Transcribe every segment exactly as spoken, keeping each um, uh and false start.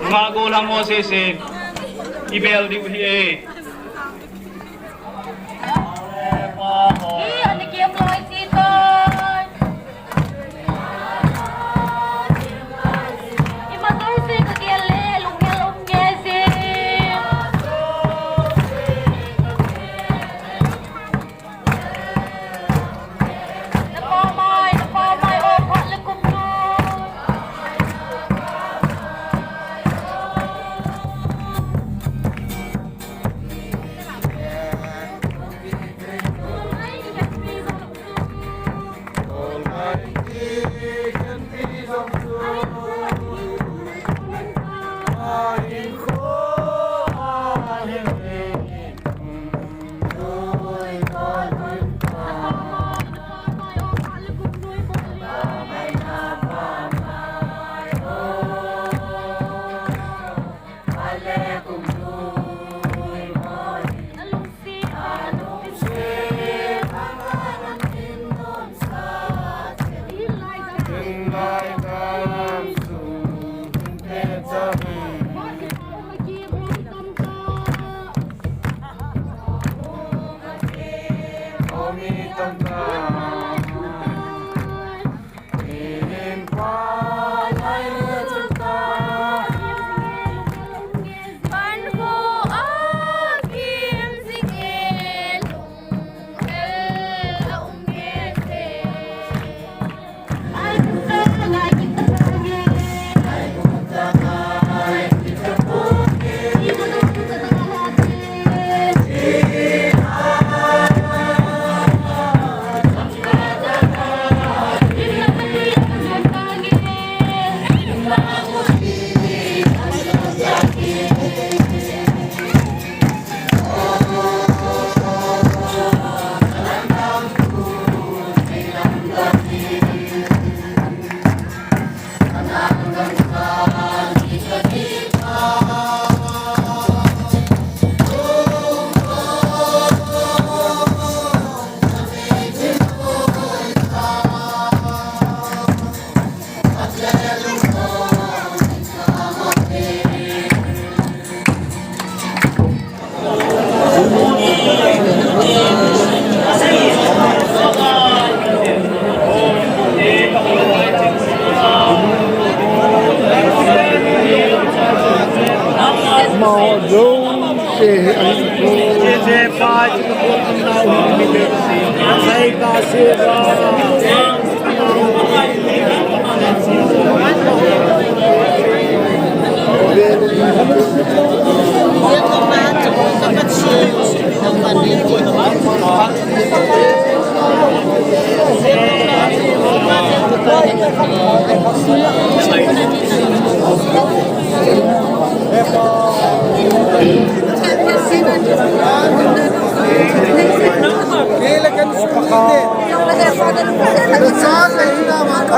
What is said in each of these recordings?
Nga gollhang ho sese. I bel diu ahi e. Ih, ana kem loi ti tai. Ima jouse ka gel le, lunghel um nge se. Na pa mai, na pa mai, o phat le kum nu.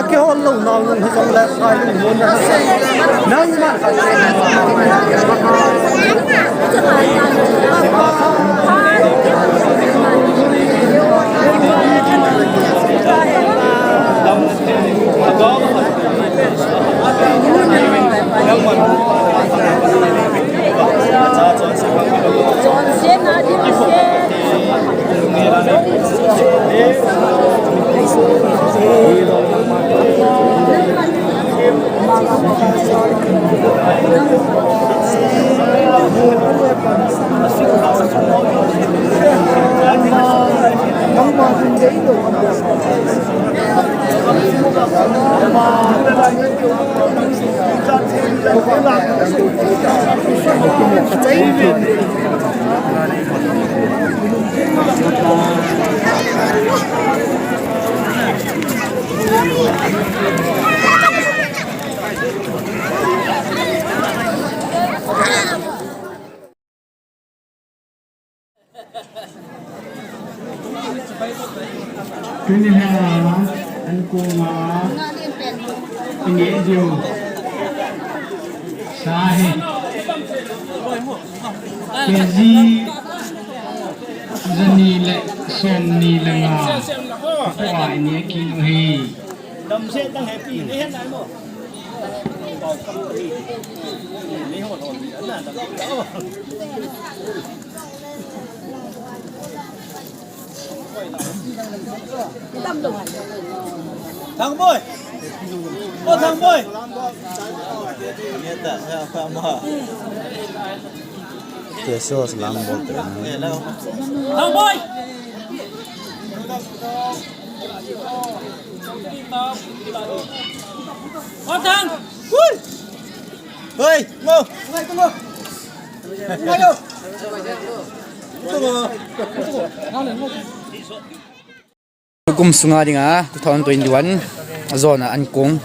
Aki hol lo nau nang hijong le sai lo mo na. Nang man. Tuni hi ankoma ineh diu sa hi K G jani le somni le nga. Tua ineh kit u hi. Damsel dang happy, nei het nai mo. Thangboi! O Thangboi! Te so salam bol te. Thangboi! O Thang! Hoi, mo. Kum sunga dinga two thousand twenty-one zona an kong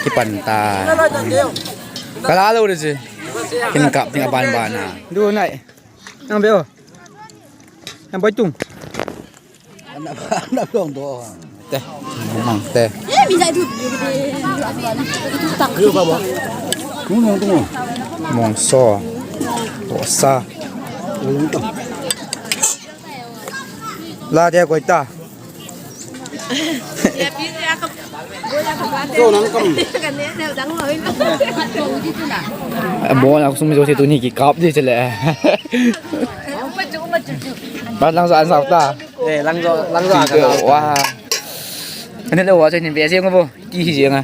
kipan ta. Kala lo de. Kin kap ding aban bana. Du nai. Nang beo. Nang boi tung. Te. Mang te. Mongso. Tosa. La dia koi ta. Bol a kusum jo se tuni kikap di chele. Bat lang sa an sa ta. Eh, lang jo, lang jo. Wa. Ane lo wa se ni be se ngo bo. Ki hi se nga.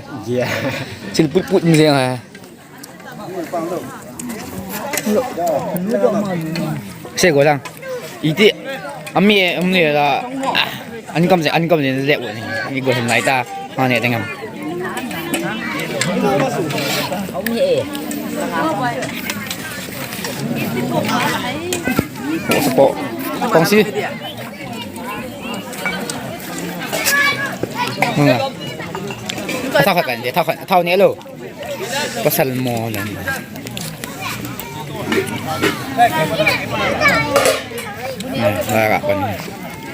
Sil put put ni se nga. Se go lang. Iti. Ami e, ami e la. An kam se, an kam se le wo ni. Ni go hin lai ta. Ma ne tengam. Po. Kong si. Thao khat kan de, thao khat, thao ne lo. Pasal mo lang. Nah, lah, kan.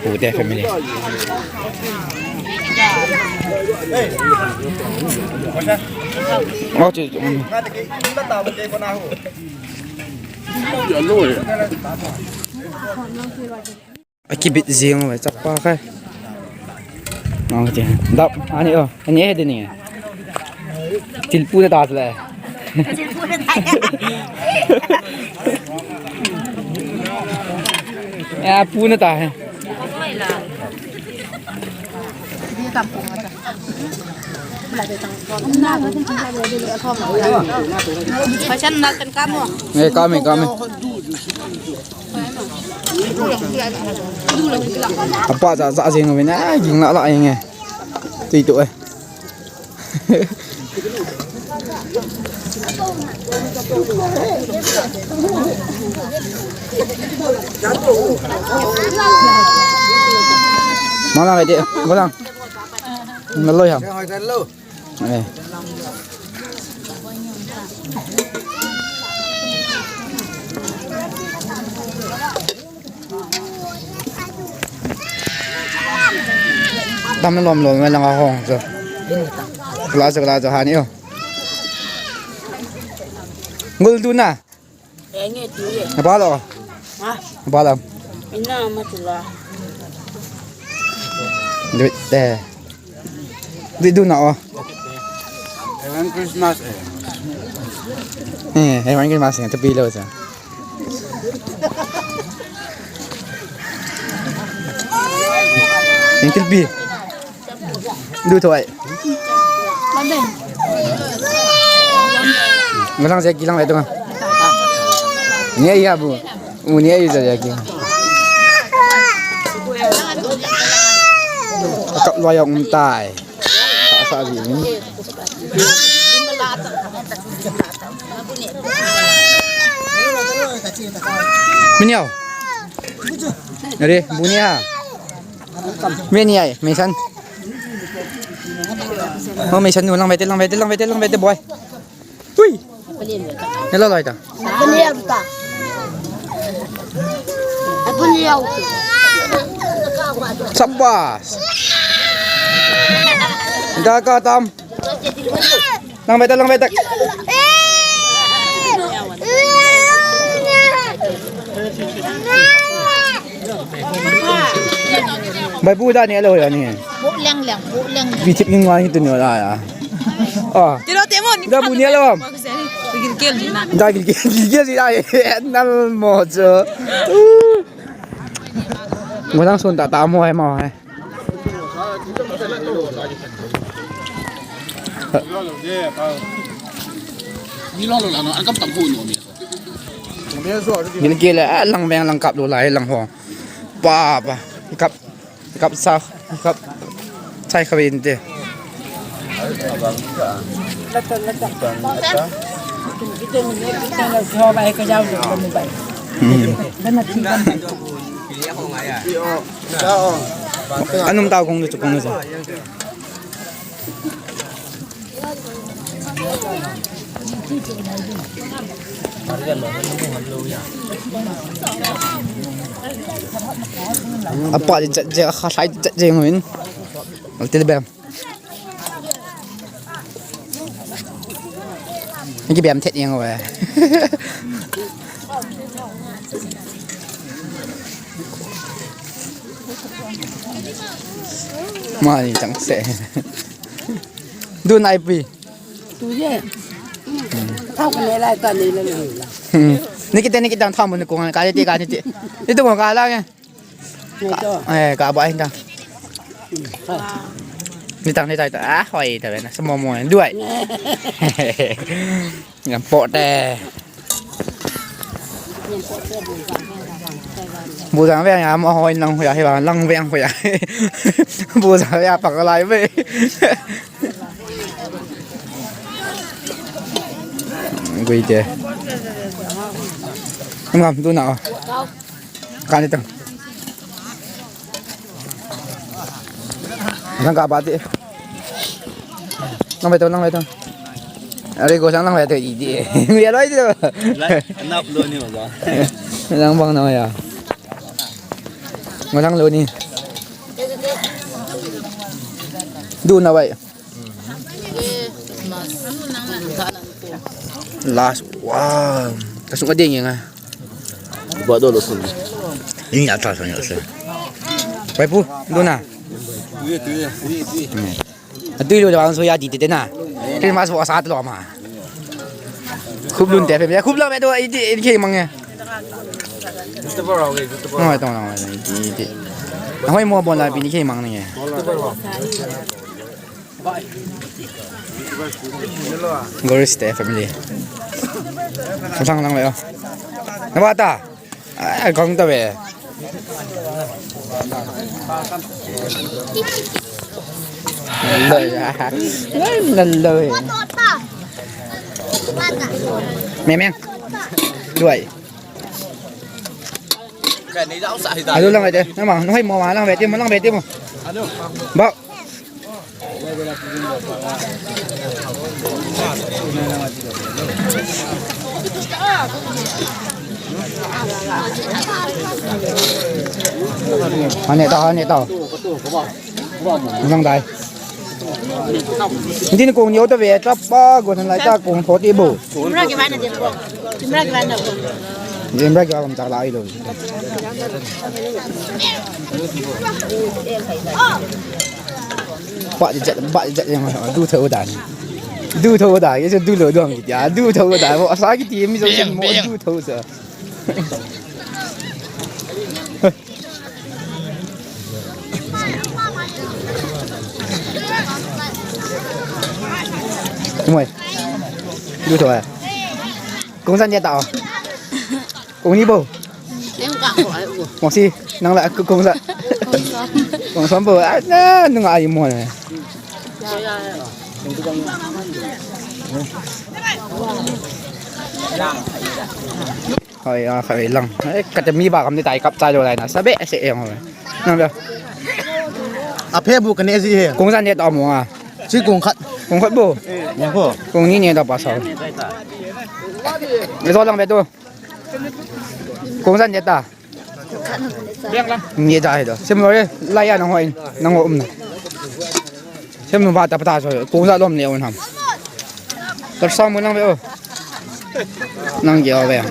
Pute family. Oh, tu, tu. Akibit jing uve, chapa kha. Nang ti. Dap, ani o, ani e de ni. Thil pu na ta le. Ya, pu na ta hai. Hoisan na kan kamo. Eh, kame, kame. Apa ja ja jing uve na, jing la la jing e. Tui tu e. Mana lagi, bolang. Ngeloi ham. Eh. Dam lom lom me langa hong cho. Kala cho, kala cho, hani o. Ngul du na. Eh, nge tu ye. Apa lo? Ha? Apa lo? Ina matula. Duit te. Duit du na o. Evan Christmas eh. Eh, Evan Christmas eh, tapi lo sa. Yang kelpi. Du thoi. Ngalang se kilang le tu. Ni ya bu. U ni ya sa ya ki. Kap lo yang tai. Sa sa ji ni. Miniao. Are, bunia. Meni ai, mesan. Oh, mesan nu lang bete, lang bete, lang bete, lang bete, boy. Hui. Nelo loi ta. Sabas. Daga tam. Lang bete, lang bete. Bai bu da ni lo ya ni. Bu leng leng, bu leng leng. Bi tip ni ngai tu ni la ya. Oh. Tiro temo ni. Da bu ni lo. Gilkel ji na. Da gilkel, gilkel ji da. Nal mo chu. Ngudang sun ta ta mo hai mo hai. Gilkel a lang veng lang kap lou lai lang ho. Pa pa. Kap Kap sa, kap sai kap inte. Hmm. Anum tao kong tu kong tu. Apa di chat je, kha sai chat je ngin. Al til bem. Ni ki bem thet yang we. Mani chang se. Du nai pi. Tu ye. Thao ka ne lai ta ne le le la. Hmm. Ni ki te ni ki tang tham mo ni ko ka ni ti ka ni ti. Ni tu mo ka la nge. Ni to. Eh, ka ba hin ta. Hmm. Ni tang ni tai ta. Ah, hoi ta na. Samo mo duai. Yang po te. Bu jang ve ya mo hoi lang ya hi ba lang ve yang ya. Bu jang ya pa ka lai ve. Gui te. Ngam tu na. Kani tang. Nang ka ba ti. Nang ve to, nang ve to. Are ko sang nang ve to i di. Mi ya loi ti. Nap lo ni ba. Nang bang na ya. Ngudang lo ni. Du na wai. Last, wow. Kasung ka ding yang ah. Ba do lo sun. Ini atas sana sun. Pai pu, du na. Tuye, tuye, tuye, tuye. Atu lo bang so ya di te na. Christmas wa sa lo ma. Khup lun te pe, khup lo pe to i di, i di mang ya. Ngai tong ngai di di. Hoi mo bon la pi ni ke mang ni. Goris te family. Sang lang le. Na ba ta? Ah, kong ta be. Naloi ah. Naloi. Meng meng. Duai. Alo lang ete. Nama, nung hai mo ma lang beti mo, lang beti mo. Ba. Ane ta, ane ta. Nang dai. Hindi ni kong niyo ta ve, ta pa, go nang lai ta, kong forty bo. Camera ke mana dia ko? Camera ke mana ko? Camera ke mana ko? Ba jat, ba jat yang du tho da. Du tho da, ye du lo dong ya, du tho da. Mo sa ki ti mi so mo du tho sa. Moi. Du tho ya. Kong san ya ta. Kong ni bo. Kong si, nang la kong sa. Kong san bo. Ah, na, nung ai mo ne. Hoi, ah, khai lang. Eh, ka te mi ba kam ni tai kap chai lo lai na. Sa be se e hoi. Nang be. A phe bu ka ne ji he. Kong san ne ta mo a. Chi kong khat. Kong khat bo. Kong khat. Kong ni ne ta pa sa. Ni so lang be to. Kong san ne ta. Ni ja he do. Sem lo re. La ya nang hoi. Nang ho um na. Sem lo ba ta pa ta so. Kong sa lom ne un ham. Kar sa mo nang be o. Nang ge o be.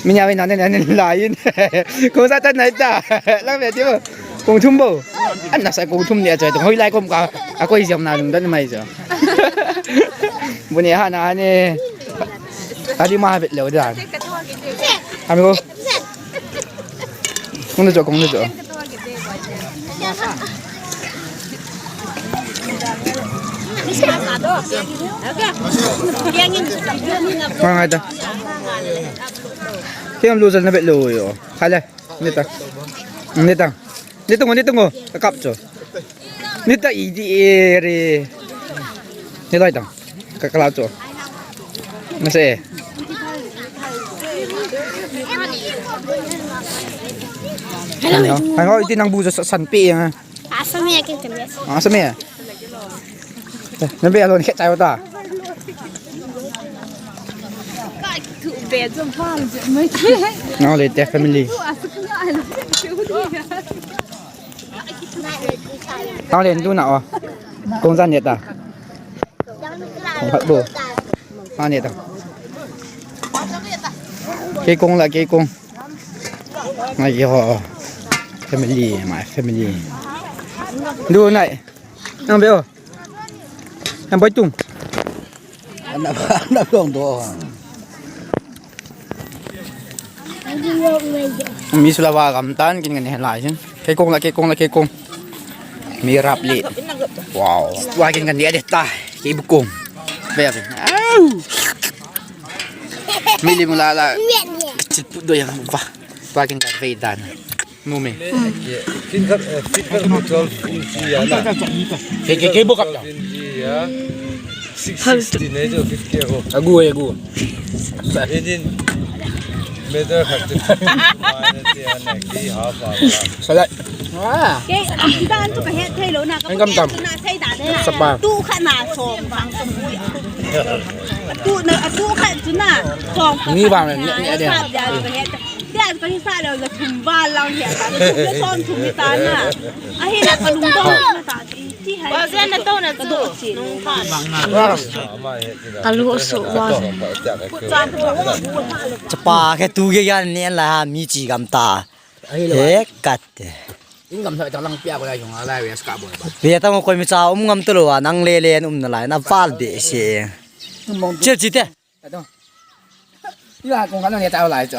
Minya ve na ne ne la yin. Kong sa ta nai ta. Lang be ti bo. Kong thum bo. Ana sa kong thum ni a choi to. Hoilai kom ka. A koi jam na lungdon mai jo. Buni ha na ni. Adi ma bet leo dan. Amigo. Kong na jo, kong na jo. Ngai ta. Kiyam lu jal na bet lo yo. Kale. Nita. Nita. Nitungo, nitungo. Kakap cho. Nita idi ere. Nilai tang. Kakala cho. Mase. Hello. Hello, iti nang bu jo sa-, san pi yang. Asam ya kin kami. Asam ya. Nabi alon khet chai ta. Nang le te family. Nang le tu na o. Kong jan ne ta. Kong phat bo. Nang ne ta. Kei kong la kei kong. Ngai ho. Family, my family. Du nai. Nang be o. Nang boi tung. Ana, ana long do. Mi sula wa gam tan kin ngan he lai sin. Kei kong la, kei kong la, kei kong. Mi rap li. Wow. Wa kin ngan dia de ta. Kei bu kong. Be. Au. Mi li mu la la. Chit pu do yang wa. Wa kin ka ve dan. Nome. Feet khat, eh, feet khat twelve inch ya na. Ke, ke, ke bukap da. Twelve inch ya. Six sixty ne jo fifty ko. Agu, agu. Inin meter khat te. Mane te ana ki half a. Salat. Ah. Ke, dan tu ka het thei lo na ka. Ang kam tam. Na thei da ne. Sapa. Tu kha na som bang som. Tu na, tu kha tu na som. Ni bang ne, ne, ne. Tia ka hi sa leo la thum val lang hia ta, la thum la som thum hi ta na. Ahi la ka lungdong na ta, ti hai. Wa zen na to na chu. Nung pha. Ka lu su wa. Chapa ke tu ke yan ne la ha mi chi gam ta. He kat. In gam sa ta lang pia ko la jong la wes ka bol ba. Ve ta mo koi mi cha um ngam to lo wa nang le le um na lai na val be se. Che chi te. Tua kong khat nang ne tao lai chu.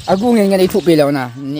Agu ngen ngen i thupi leo na. Ni.